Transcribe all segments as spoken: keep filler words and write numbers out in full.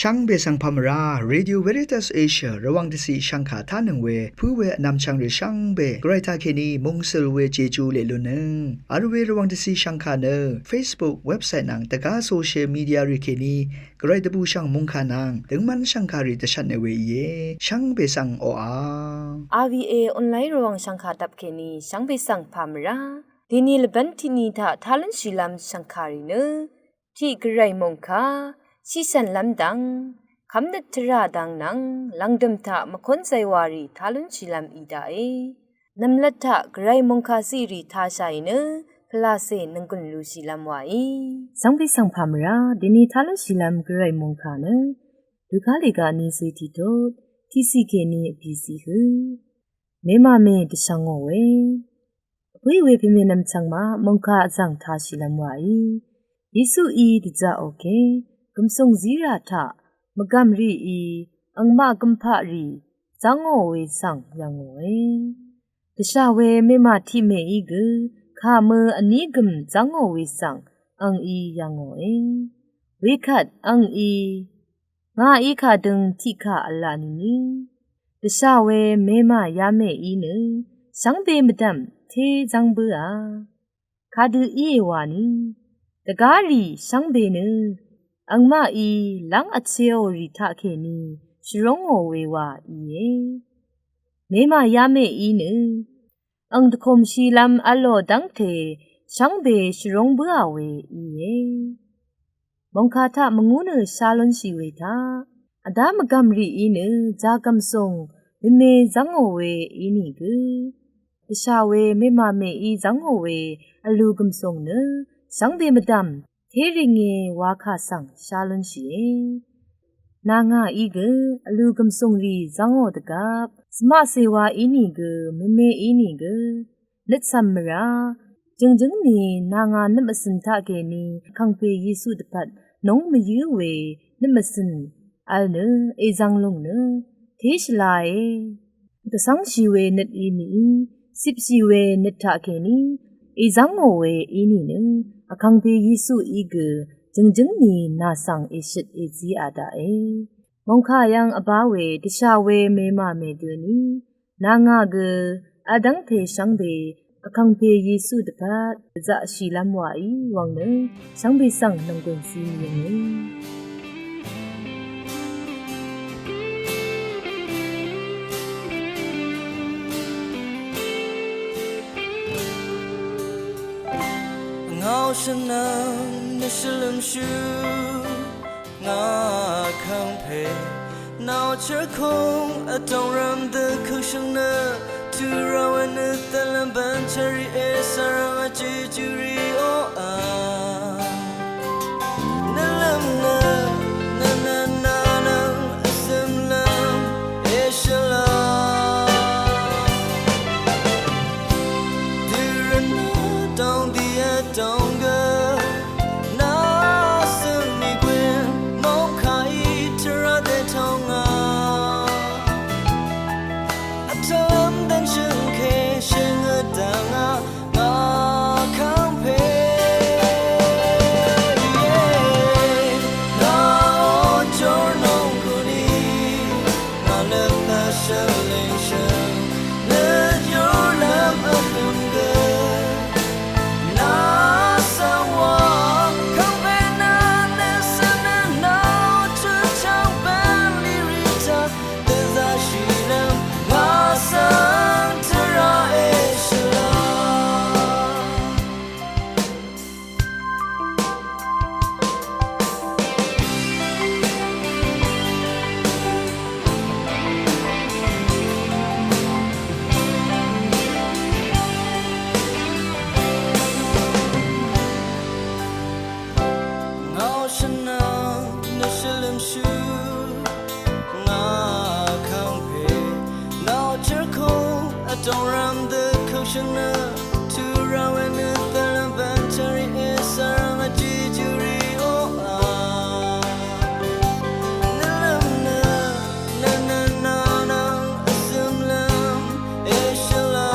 Shvngbe svng pà mvrá, Radio Veritas Asia Rvwàng dvciq shvngkà tánøng we pǿ we vnvmchvng rì shvngbe gvray taqkèní mungsøl we Jeju leq lunnøng vl we Rvwàng dvciq shvngkà nø Facebook, website nvng dvgá social media rì kèní gvray dvbùshv̀ng mòngkà nvng døngmv́n shv̀ngkàrì dvshvtne we íe. Shvngbe svng oqà. R V A online Rvwàng shv̀ngkà dvp kèní shvngbe svng pà mvrá. Dèní lvbv́n tiqni taq tá lúnshìlv́m shv̀ngkàrì nø tiq gvray mòngkà, shiqshv̀nlv́m dvng, kv́mnøt tvrà dvng nvng lv̀ngdø̀m taq mvkónzay wàrì tá lúnshìlv́m í daqe. Nv̀mlat taq gvray mòngkà ziqrì tāshàì nø pvlacè nònggùn lushìlv́m wàí. Shvngbe svng pà mvrá, dèní tá lúnshìlv́m gvray mòngkà nø dukálì gaq ni zø tiqtut, tiqciq kèní vbìciq hø. Mèmàmè dvshvngò we. Vpǿì we pèmènvm chvngmaq mòngkà vzv̀ng tāshìlv́m wàí. Yesuí dvzaqò ke, gv̀msùng zírà taq mvgv̀m rìí angmaq gv̀mpaqrì zv́ngò we svng yv̀ngòe. Dvshà we mèmà tiqmèí gø kà mø vní gø̀m zv́ngò we svng angí yv̀ngòe. Wekvt angí ngàí kàdøng tiqkà v̄la nìni, dvshà we mèmà yamèí nø shvngbe mvdv̀m té zv́ng bǿà. Kadø íe wani, dvgárì shvngbe nø angmaqí lv́ng vcheò rì taqkèní shvrúngò we wa íe. Mèmà yamèí nø ang dvkòmshìlv́m v̄lò dv́ngte shvngbe shvrúng bǿà we íe. Mòngkà taq mvngú nø shá lúnshì we taq vdá mvgv̀m rìí nø zagv̀msùng mème zv́ngò we ínìgø, dvshà we mèmàmèí zv́ngò we vlù gv̀msùng nø shvngbe mvdv̀m térìnge wakà svng shá lúnshìe. Nà ngàí gø vlù gv̀msùng rì zv́ngò dvgvp svmaqcè wa ínìgø, mème ínìgø nøtsvm mvrá. Jø̀ngjǿng ni nà ngà nøt mvcø̀n taqkèní vkàngpè Yesu dvpvt núng mvyǿ we nøt mvcø̀n vl nø èzvng lùng nø té shvlae. Dvcv́ngshì we nøt í mìí cipshì we nøt taqkèní èzv́ngò we í nìnø vkàngpè Yesuí gø jø̀ngjǿng ni nà svng èshøt èzíà daqe. Mòngkà yv́ng vbá we dvshà we mèmàmè døni nà ngà gø vdv́ngte shvngbe vkàngpè Yesu dvpvt dvzaqshìlv́m wàí wvng nø shvngbe svng nònggùn zí mìe nø. Ngàò shvnvng nø shvlø̀mshú ngà kàngpè nao chvkung vdòng rvm dø køkshøng nø tø̄ ra we nø dvlvm bvn chvri e sara jeju rì oqà. Nø lvm nø nø nø nø nø vsøm lvm e shvla. Dø rvn nø dòng dì vdòng gø. Nà svng mì gwè mòngkà í tvrà dètòng ngà. Vtvlv́m dv́nshø̀ng kè shø̀ng vdv̀ng ngà ngà kàngpè. Ngà ò jòr nònggùn í ngà nø nø shvlíng shø̀ng nø yùrlv́m vhø̀m gø. Ngàò shvnvng nø shvlø̀mshú ngà kàngpè. Nao chvkung vdòng rvm dø køkshøng nø tø̄ ra we nø dvlvm bvn chvri e sara ngà jeju rì oqà. Nø lvm nø nø nø nø nø vsøm lvm e shvla.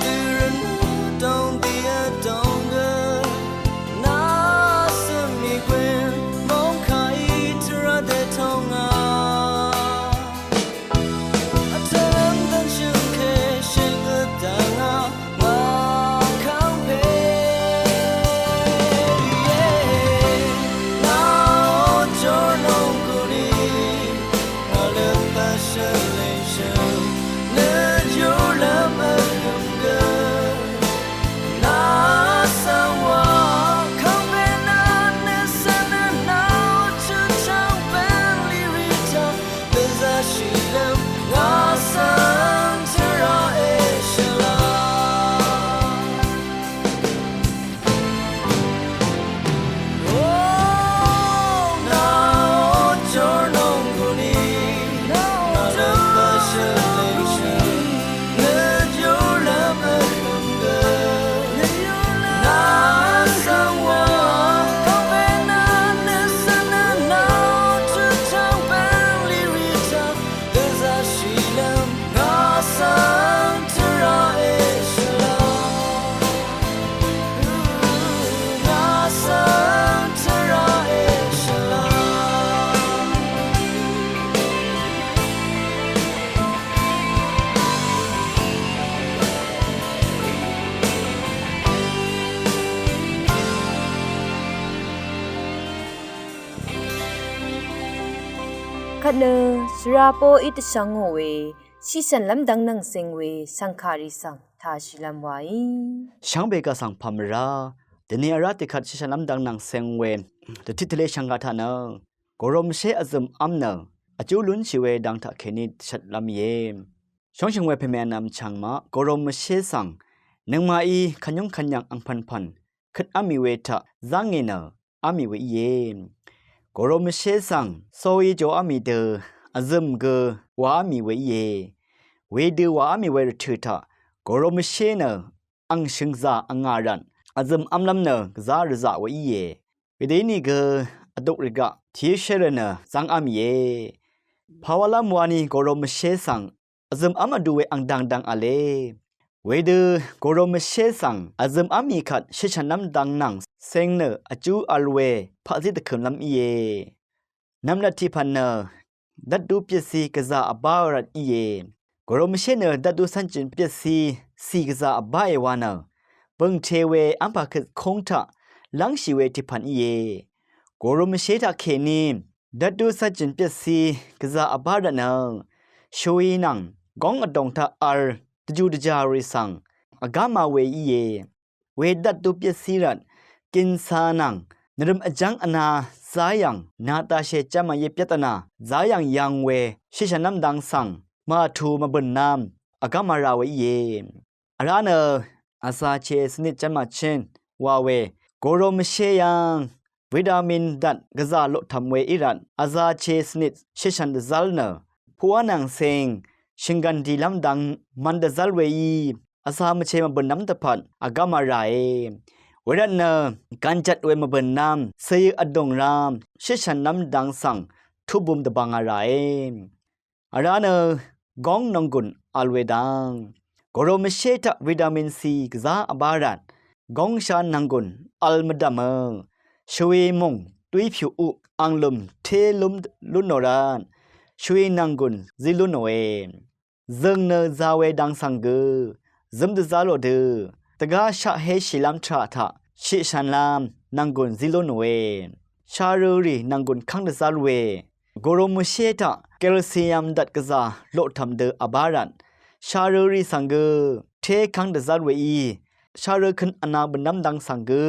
Dø rvn nø dòng dì vdòng gø. Nà svng Kvt nø shvra poqí dvshvngò we, shiqshv̀nlv́m dvng nvng seng we shv̀ngkàrì svng tàshìlv́m waí. Shvngbe gà svng pà mvrá, dvni vrá tiqkvt shiqshv̀nlv́m dvng nvng seng we dvtit tvle shv̀ngkà taq nø, gorom mvshé vzø̀mv́m nø vjú lúnshì we dang taqkèní dvshvtlv́m íe. Shóngshø̀ng we pèmè vnvm chv̀ng maq gorom mvshé svng nøngmaqí kvnyúng kvnyv̀ng angpv̀npv̀n køt v́mì we taq zá ngì nø v́mì we íe. Gorom mvshé svng soí jov́mì dø vzø̀m gø wàv́mì we íe. Wedø wàv́mì we rvtø̀ taq gorom mvshé nø ang shø̀ngzà vngà rvt vzø̀m v́mlv́m nø gvzá rvzaq we íe. Wedø ínìgø vduk rvgaq tiqshér nø zv́ngv́mìe. Pàwálv́m wani gorom mvshé svng vzø̀mv́m vdu we ang dv̀ngdv̀ng v̄le. Wedø gorom mvshé svng vzø̀mv́mì kvt shiqshv̀nlv́m dvng nvng seng nø vjú vl we paqzí dvkø̀mlv́m íe. Nvmlat tiqpv̀n nø dvtdú pyvtcí gvzà vbá rvt íe. Gorom mvshé nø dvtdú cv́njø̀n pyvtcí cì gvzà vbáe wa nø bø̀ngte we v́mpà køt kúng taq lv́ngshì we tiqpv̀n íe. Gorom mvshé taqkèní dvtdú cv́njø̀n pyvtcí gvzà vbá rvt nø shvwi nvng góng vdòng taq vl dvjù dvjà rì svng vgáma we íe. Wedvt dupyvtcí rvt gìnsa nvng nvrøm vjv́ng vna záyv̀ng, natashè jv́màyé pyvt vna záyv̀ng yv̄ng we shiqshv̀nlv́m dang svng màtù mvbø̀n nvm vgá màrà we íe. Vrá nø vzache svnit jv́n màchín wa we gorom mvshé yv́ng vitamin dvt gvzà loqtv̀m we í rvt vzache svnit shiqshv̀n dvzv́l nø puqwá nvng seng shø̀nggv̀n dìlv́m dang mvn dvzv́l we í vsa mvche mvbø̀nlv́m dvpvt vgá màràe. Wervtnø gv̀njvt we mvbø̀nlv́m cèyø vdùng rá shiqshv̀nlv́m dang svng tubum dvbvng a ràe. Vrá nø góng nònggùn vl we dang gorom mvshé taq vitamin C gvzá vbá rvt góngsha nònggùn vl mvdv̀mø shvwi mùng dwípyù uq anglø̀m té lúm lúnò rvt shvwi nònggùn zí lúnòe. Zø̀ng nø za we dang svng gø zǿm dvzv́l lò dø dvgá shaqhéshìlv́m tvrà taq shiqshv̀nlv́m nònggùn zí lúnòe. Sharø̄rì nònggùn kv́ng dvzv́l we gorom mvshé taq calcium dvt gvzà loqtv̀m dø vbá rvt sharø̄rì svng gø té kv́ng dvzv́l we í sharø̄ køn vna bø̀nlv́m dang svng gø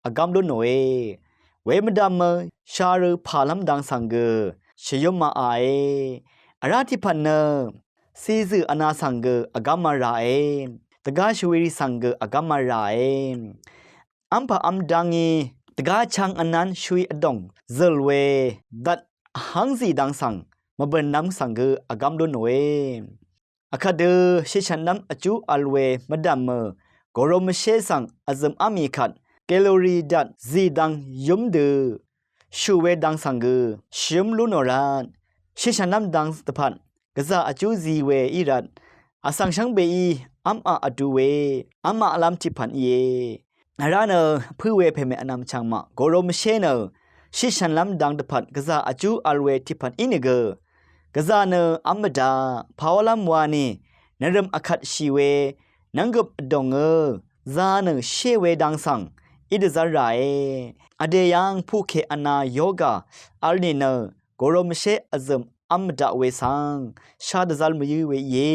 vgám lúnòe. We mvdv̀mø sharø̄ pàlv́m dang svng gø shvyúm mààe. Vrá tiqpvt nø cizø̀ vna svng gø vgám màràe. Dvgá shvwirì svng gø vgám màràe. V́mpà v́m dv́ngí dvgá chv̄ng vnv́n shvwi vdòng zø̀l we dvt vhv́ngzì dang svng mvbø̀nlv́m svng gø vgám lúnòe. Vkvt dø shiqshv̀nlv́m vjú vl we mvdv̀mø gorom mvshé svng vzø̀m v́mì kvt galori dvt zì dang yúm dø shù we dang svng gø shvyúm lúnò rvt shiqshv̀nlv́m dang dvpvt gvzà vjú zi we í rvt vsvng shvngbeí v́m aq vdu we v́m aqlv́m tiqpv̀n íe. Vrá nø pǿ we pèmè vnvm chv̀ng maq gorom mvshé nø shiqshv̀nlv́m dang dvpvt gvzà vjú vl we tiqpv̀n ínìgø gvzà nø v́m mvdaq pàwálv́m wani nvrø̀m vkvtshì we nv́nggøp vdòngø za nø shé we dang svng í dvzv́r ràe. Vdè yv́ng puqkè vna yoga vl nìnø gorom mvshé vzø̀m v́m mvdaq we svng shá dvzv́l mvyǿ we íe.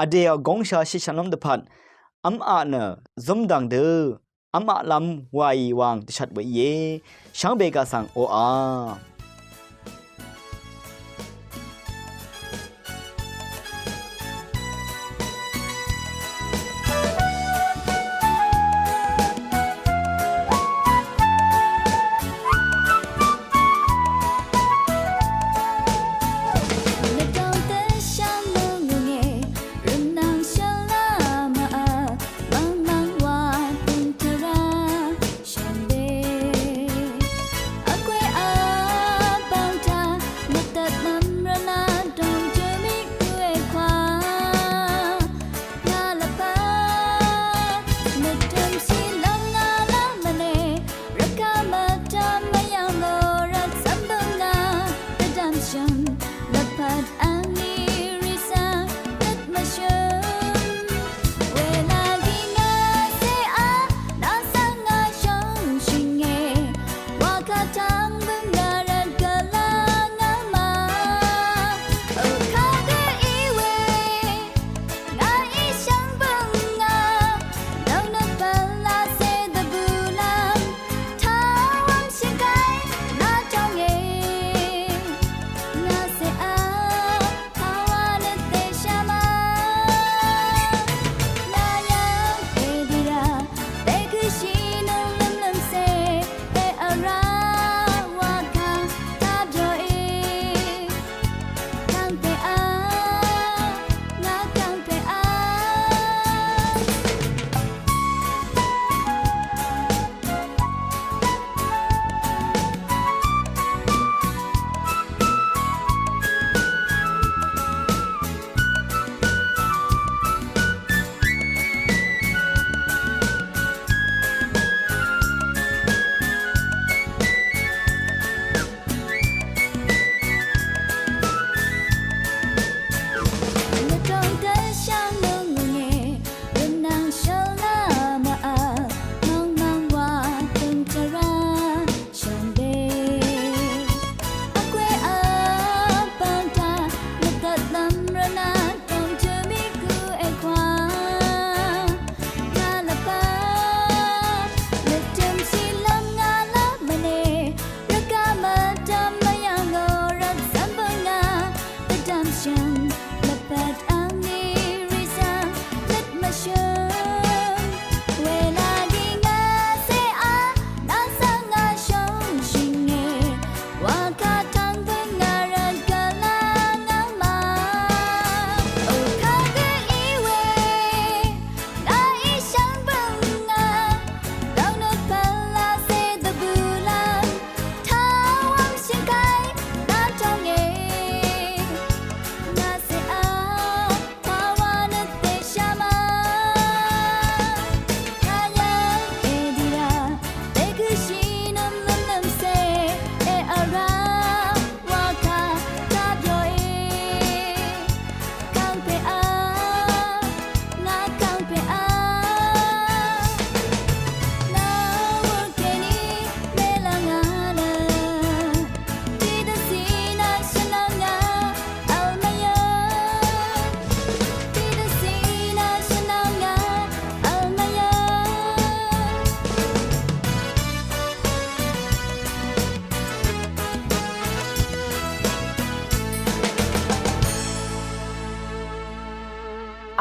Vdè vgóngsha shiqshv̀nlv́m dvpvt v́m aq nø zúmdv̀ng dø v́m aqlv́m wàì wang dvshvt we íe. Shvngbe gà svng oqà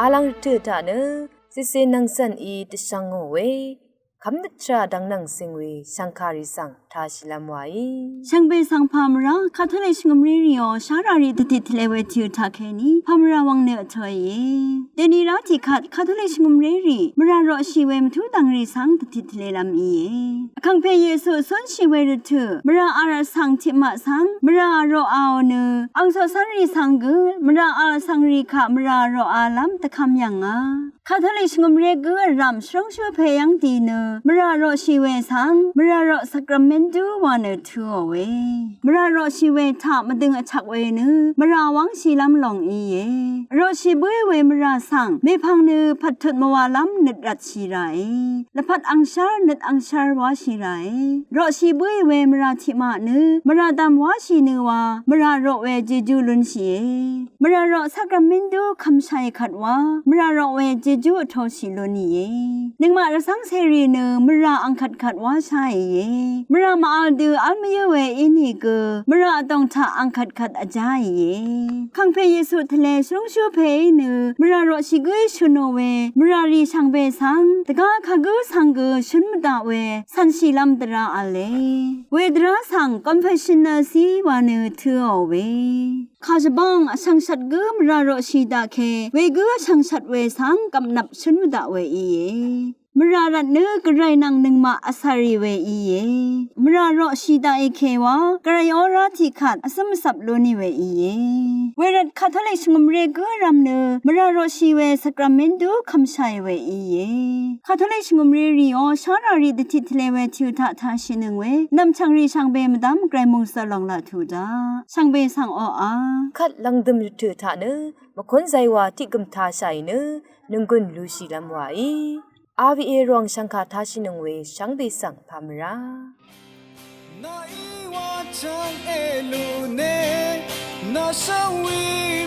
Vlvng rvtø̀ taq nø zitze nvngcv̀n í dvshvng ngò we kv́mnøt tvrà dvng nvng cing we shv̀ngkàrì svng tāshìlv́m wàí. Shvngbe svng pà mvrá Katolik shvngø̀mré rìò shárà rì dvtit tvle we tø̄ taqkèní pà mvrà wvng nø vtōìe. Dèni rá tiqkvt Katolik shvngø̀mré rì mvrà roqshì we mvtú dv̀ngrì svng dvtit tvlelv́m íe. Vkàngpè Yesu cúnshì we rvtø̀ mvrà vl vsvng tiqmaq svng mvrà roqaò nø ang coqcv́nrì svng gø mvrà vl vsvngrì kaq mvrà roqalv́m dvkvm yv̀ngà. Katolik shvngø̀mré gǿ vrv̀m shvrúngshú pè yv́ng dì nø mvrà roqshì we svng mvrà roq sakramentu wa nø tø̄ò we. Mvrà roqshì we taq mvdøng vchvk we nø mvrà wv́ngshìlv́m lòng íe. Roqshì bǿì we mvrà svng mèpvng nø pvttut mvwalv́m nøt rvtshì ràe. Lvpat angshv́r nøt angshv́r wáshì ràe. Roqshì bǿì we mvrà tiqmaq nø mvrà dv̀m wáshì nø wa mvrà roq we jejú lúnshìe. Mvrà roq sakramentu kvmshàì kvt wa mvrà roq we jejú vtōshì lúnìe. Nøngmaq rvcv́ng cèrì nø mvrà ang kvtkvt wásháìe. Mvrà màvl dø v́l mvyǿ we ínìgø mvrà vdòng taq ang kvtkvt vjáìe. Vkàngpè Yesu tvle shvrúngshú pèí nø mvrà roqshì gǿí shø̀nò we mvrà rì shvngbe svng dvgá kagǿ svng gø shǿn mvdaq we cv̀nshìlv́m dvrá v̄le. Wedvrá svng confessional cí wa nø tø̄ò we. Kàshvbáng vshv̀ngshvt gǿ mvrà roqshì daqke wegǿ vshv̀ngshvt we svng gvpnvp shǿn mvdaq we íe. Mvrà rvt nø gvray nvng nøngmaq vcv̀rì we íe. Mvrà roqshì daqì ke wa gvray órá tiqkvt vcǿm vcvp lúnì we íe. Wervt Katolik shvngø̀mré gǿ vrv̀m nø mvrà roqshì we sakramentu kvmshàì we íe. Katolik shvngø̀mré rìò shárà rì dvtit tvle we tø̄ taq tāshìnøng we nv̀mchv̀ng rì shvngbe mvdv́m gvray mòngsø lòng laq tuq daq. Shvngbe svng oqà kvt lv̀ngdø̀m rvtø̀ taq nø mvkúnzay wa tiq gø̀m tāshàì nø nònggùn lushìlv́m wàí. R V A Rvwàng shv̀ngkà tāshìnøng we shvngbe svng pà mvrá. Nà í wa chv́ng èlù ne, nà shvngwí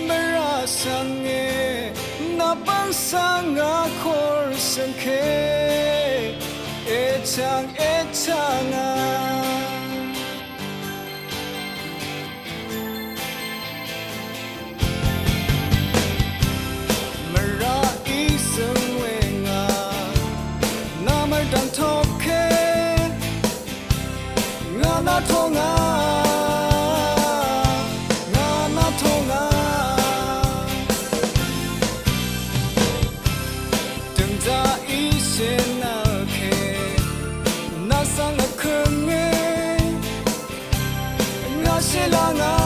mvrà svng e, nà bv́ng svng a kor svng ke, èchv̀ng èchv̀ng a. Mvrà í svng we ngà, nà mvrdv̀ng toke, ngà nà tongà, ngà nà tongà. Døngzà í shì nvl ke, nà svng vkøng e, ngà shì là ngà.